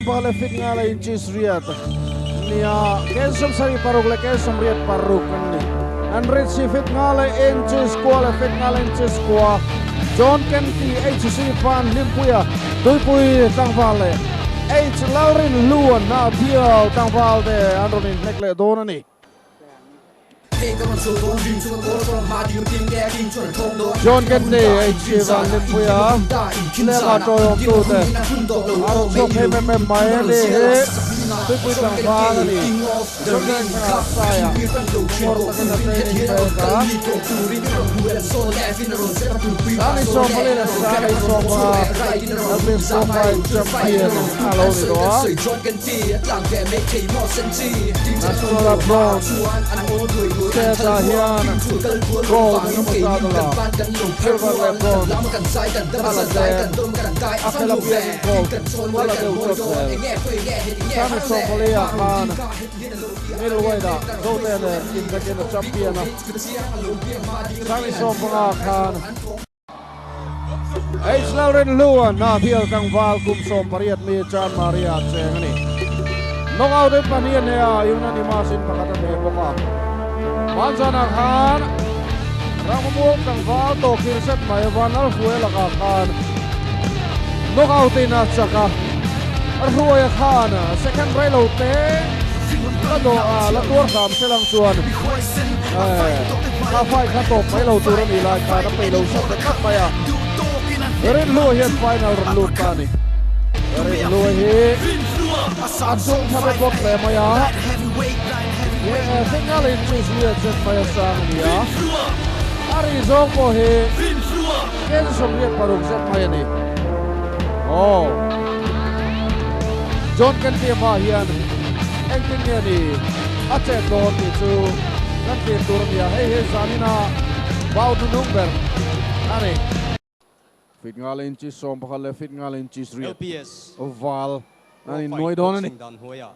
Pale fit nga le inches riat nia ken 76 le ken 86 an ni. An rit si fit nga le inches kwa le fit nga le inches kwa. John Kenty HC Van Limpuia Tuipui tlangval le H Lalrin Luan na Thial tlangval te an rawn inhnek leh dawn a ni. John Kenty HC Van Limpuia lehkha tawiawmtute a rawn chhuak phei em em mai a ni hi Tuipui tlangval a ni. John Kenty Saia ngawr takin a training mek a. Sani 14 leh Sani 15 LPS Pro Fight Champion a lo ni tawh a. National Bronze set ah hian gold engemaw zat a la, silver leh bronze a la tlem, a khel apiangin gold a la deuh chawt zel. Sani 14 ah khan middleweight ah Zote nen inbekin a champion a. Sani 15 khan H Lalrinhlua Hnahbial tlangval kum 18 mi Chan Maria cheng a ni. Knockout in pahnih a hneh a, unanimous in pakhat a hneh bawk a. Hmanzanah khan Rammual tlangval tawhkhir zet mai Vanlalhruai lakah khan knockout in a chak a, Hruaia khan second rei lo te la dawh a, la tuar hram se lang chuan kha fight kha tawp mai lo tur a nih lai khan a peih lo sat ta tlat mai a. Rinhlua hian final rawn lut ta a ni. Rinhlua hi a chung tha bawk bawk hle mai a. Single inches lian zet mai a sang a ni a. A ri zawng pawh hi ken 86 zet mai a ni. Aw. John Kenty-a hian engtin nge ni a chet dawn tih chu kan thlir tur a ni a. Hei hi zanina bau hnunung ber a ni. Fit nga leh inches 11 leh fit nga leh inches riat LPS val an Pro in Fight nuai dawn a ni. Boxing dan hnuaiah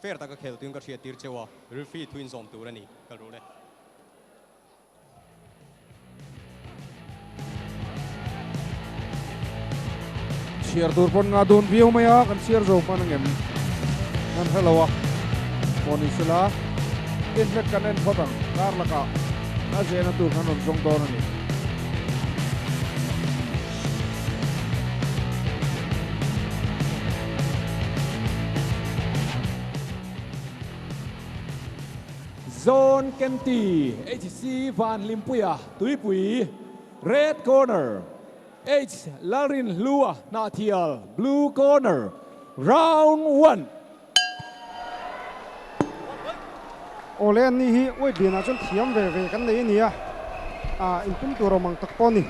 fair taka khel tuin ka hriat tir cheu a, referee thu inzawm tur a ni. Kal rawh le. Chhiar tur pawn nga dun viau mai a, kan chhiar zo hman angem kan hre lo a, maw ni sela inhnek kan en phawt ang, kar lakah a zena tur kan rawn zawng dawn a ni. Zone Kenty HC Van Hlimpuia Tuipui, Red Corner, H Lalrinhlua Hnahthial, Blue Corner, Round One. Awle an ni hi weight lianah chuan thiam ve ve kan nei a nia, ah intum tur awm ang tak pawh a ni.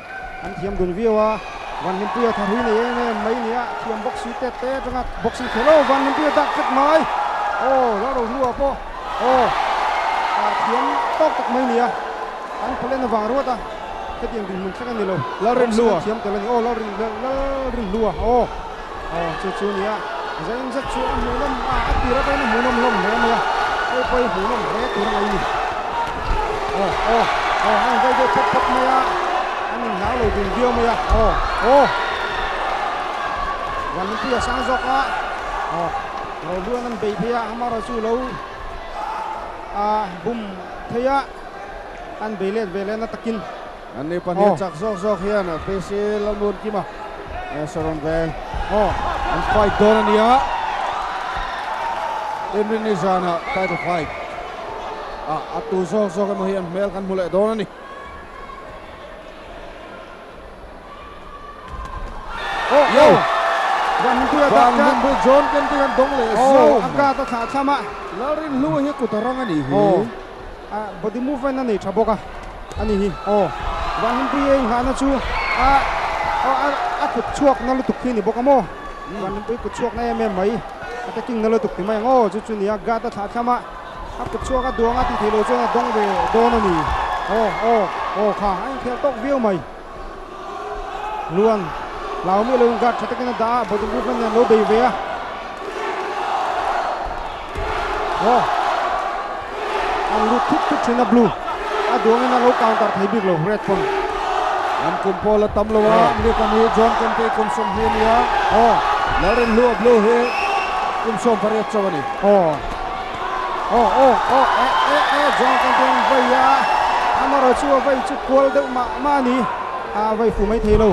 An thiam dun viau a, Van Hlimpuia tha hrui nei em em mai a nia, thiam boxing tet te atanga boxing thei lo, Van Hlimpuia dak tlat mai, aw Lalrohlua pawh aw ah thiam tawk tak mai a nia, an palen avang ruat a, hetiang dinhmun thleng a ni lo, boxing an thiam tel a ni, aw Lalrinhlua aw aw chu chu a nia, zain zet chu a hmuhnawm a, a tir atangin a hmuhnawm hlawm hle mai a, hei pawh hi hmuhnawm hle tur a ngaih a ni, aw aw aw a inzai deuh phawt phawt mai a. An inhlau lo dun viau mai a, aw aw Vanlungpui a sang zawk a, aw Rohluan an bei phei a, amaherawh chu lo a bum thei a, an bei let ve leh na takin. An ni pahnih chak zawk zawk hian PC Lalmunkima Saron Veng aw an fight dawn a nia, Inrinni zanah title fight ah a tu zawk zawk emaw hi an hmel kan hmu leh dawn a ni. Oh, Yo! oh. Van Hlimpuia dak Van tlat. Hlimpui John Kenty kan dawng leh Oh, zo. a gat a thlah thlam a. Lalrinhlua hi kut a rang a nih hi. Oh, a body movement a nei tha bawk a, a ni hi. Oh, Van Hlimpuia inghahna chu a oh, a a kut chhuak na lutuk khi a ni bawk a maw? Van Hlimpui kut chhuak na em em mai. Attacking na lutuk ti mai ang aw, chu chu nia gat a thlah thlam a. A kut chhuak a duang a tih theih loh chuan a dawng ve dawn a ni. Aw aw aw kha a inkhel tawk viau mai. Luan hlau miah loin guard tha takin a dah a, body movement nen lo bei ve a. Aw an lut thut thut thin a blue a duangin a lo counter thei bik lo red pawn. An kum pawh la tam lo a, ni pahnih John Kante kum 20 a nia. Aw Lalrinhlua blue hi. Kum 18 chauh a ni. Aw. Aw aw aw e e e John Kenty an vai a, amarawh chu a vai chu kual deuh mah mah a ni. A vai fu mai thei lo.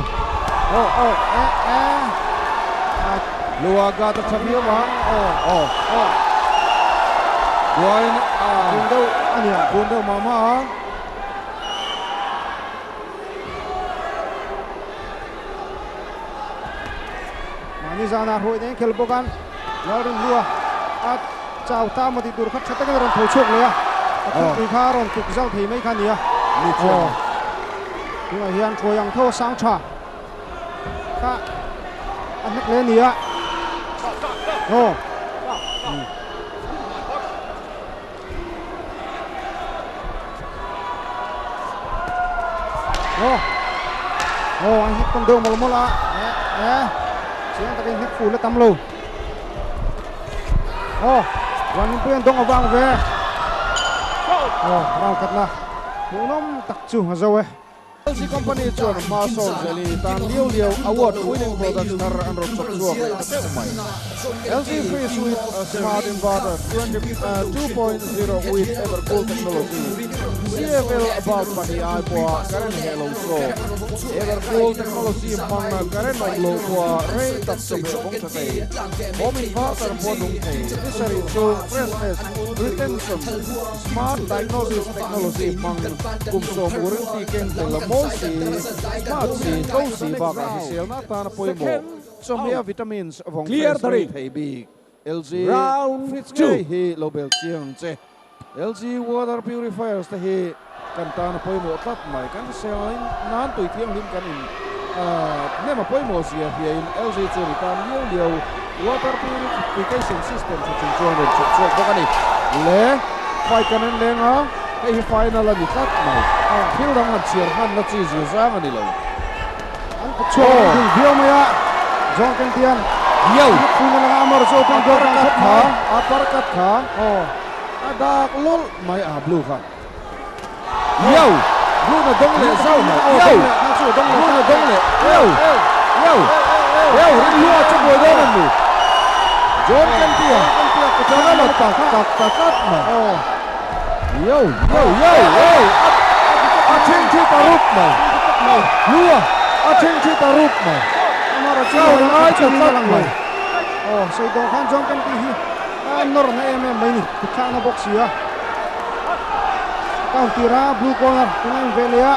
Aw aw e e a. Lua gat a tha viau a. Aw aw aw. Buain a. Kun deuh a nia. Kun deuh mah mah a. Mahni zanah hruai nen khel bawk an Lalrinhlua a chau ta maw tih tur kha tha takin a rawn tho chhuak leh a, a thilpui kha a rawn tuk zal thei mai kha a ni a. Aw, tunah hian hruai ang tho a sang tha kha a hnek leh a ni a. Aw. Aw aw an hnek tawn deuh mawlh mawlh a eh eh chiang takin hnek fuh la tam lo aw Vanlungpui an dawng avang ve aw round khatna hmuhnawm tak chu a zo e. LG Company chuan hma sawn zeli tan liau liau award winning products thar an rawn chawp chhuak leh ta teuh mai. LG Fridge with Smart Inverter 2.0 with Evercool Technology, CFL bulb pahnih ai pawha current heh lo zawk. Evercool Technology hmang current awm loh pawha rei tak chawhmeh vawng tha thei. Home inverter pawh nung thei. Ni sarih chhung freshness retention. Smart Diagnosis Technology hmang kum sawm warranty keng tel a mawi si, smart si, tlo si bakah hriselna atana pawimawh chawhmeh vitamins vawng fresh rei thei bik. LG fridge ngei hi lo bel chiang ang che. LG water purifiers te hi kan tan a pawimawh tlat mai. Kan hrisel nan tui thianghlim kan in hnem a pawimawh zia hriain LG chu ri tan liau liau water purification system tha chung chuan rawn chhawp chhuak bawk a ni. Le fight kan en leng a, hei hi final a ni tlat mai. Thil dang han chhiar hman na chi zir zang a ni lo. An kut chhuak an dul viau mai a, John Kentian Yo! Final anga amar chu open goal kan khawp mai. A parkat kha, a dak lawlh mai a blue kha. Yo! Blue na dawng leh zau mai. Yo! Blue na dawng leh. Yo! Yo! Yo! Rinhlua chu buai dawn an ni. John Kentia chang a tak tak ta tlat mai. Yo! Yo! Yo! Yo! A thing thi ta rup mai. Hlua a thing thi ta rup mai. Chau ngai ta tlat mai. Aw, sawi tawh khan John Kentia hi a nawr na em em mai ni. Kuthlakna bawk si a. Count tir a, blue corner tunah in ve leh a,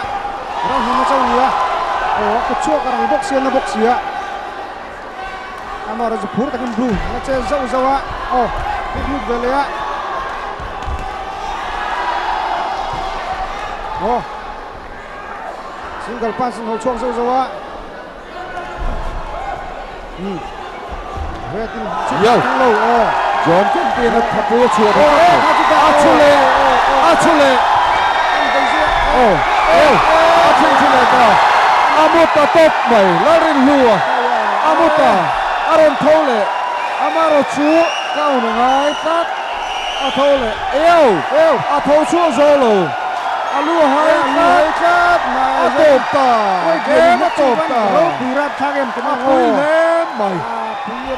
round hnihna chauh a ni a, aw a kut chhuak a rang bawk sia na bawk si a, amaherawhchu phur takin blue a la che zauh zauh a, aw hnek lut ve leh a, aw single punch in ho chhuak zauh zauh a, umm red in Yo! lo aw. John Kempian a thapui a chhuah ta tlat mai. A chhu leh! A chhu leh! Aw! Aw! A thin thi leh ta. A mu ta tawp mai. Lalrinhlua a mu ta. A rawn tho leh. Amaherawh chu ka un a ngai tlat. A tho leh. Eo! A tho chhuah zo lo. A lu a hai tlat. A tawp ta. Game a tawp ta. A pui hle mai.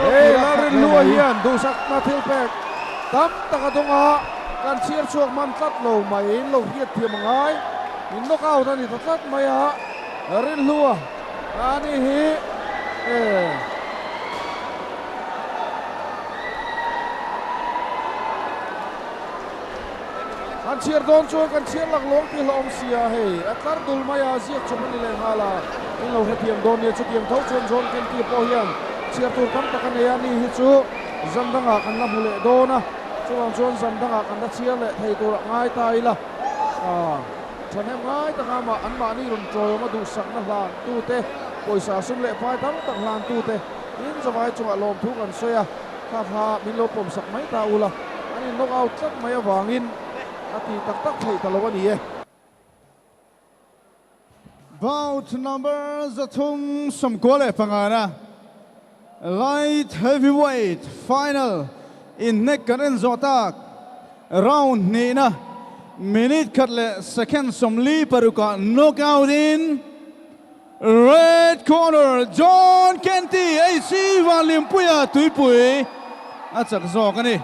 Hei Lalrinhlua hian duhsakna thil pek tam tak a dawng a, kan chhiar chhuak hman tlat lo mai. In lo hriat thiam a ngai. In knock out a ni ta tlat mai a. Rinhlua a ni hi e. Kan chhiar dawn chuan kan chhiar lak lawng tih hlauhawm si a, hei a tlar dul mai a, ziak chawp a ni leh nghal a, in lo hrethiam dawn nia, chutiang tho chuan John Kenty pawh hian chhiar tur tam tak a nei a, ni hi chu zan dangah kan la hmu leh dawn a, chuvang chuan zan dangah kan la chhiar leh thei tur a ngai ta ila, thahnem ngai taka mah anmahni rawn ṭawiawm a duhsakna hlan tute, pawisa sum leh pai tam tak hlan tute in zavai chungah lawmthu kan sawi a. Kha kha min lo pawmsak mai ta ula, an in knock out tlat mai avangin a ti tak tak theih ta lo a ni e. Bout number 395 na Light Heavyweight Final inhnek kan en zawh tak round hnihna minute khat leh second 46 ah knock out in Red corner John Kenty AC Vanlimpuia Tuipui, a chak zawk a ni.